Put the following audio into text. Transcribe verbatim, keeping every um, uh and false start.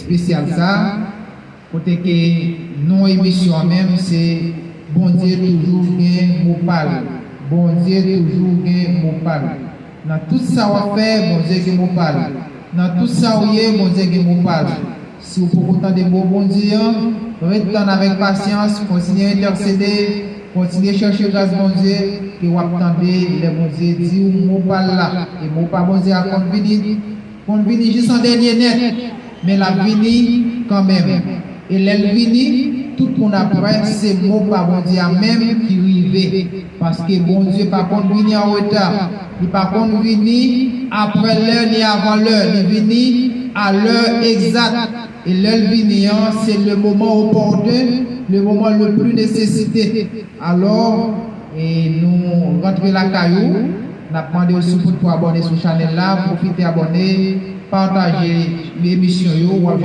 espesyal sa, kote ke non emisyon an menm se Bondye toujou gen mo pa l. Bondye toujou gen mo pa l. Nan tout sa w ap fè, Bondye gen mo pa l. Nan tout sa w ye, Bondye gen mo pa l. Si w poko tande mo Bondye an, ret tann avèk pasyans, kontinye entèsede, kontinye chèche gras Bondye, ke w ap tande lè Bondye di w mo pa l la. E mo pa Bondye a konn vini, konn vini jis an dènye nèt, men l ap vini kanmenm. E lè l vini, tout moun ap wè se mo pa Bondye a menm ki rive. Paske Bondye pa konn vini an reta. Li pa konn vini apre lè ni avan lè. Li vini a lè egzat. E lè l vini an, se le moman opòten, le moman le pli nesesite. Alò, e nou rantre lakay ou, n ap mande w si w potko abòne sou chanèl la, pwofite abòne, pataje emisyon yo, w ap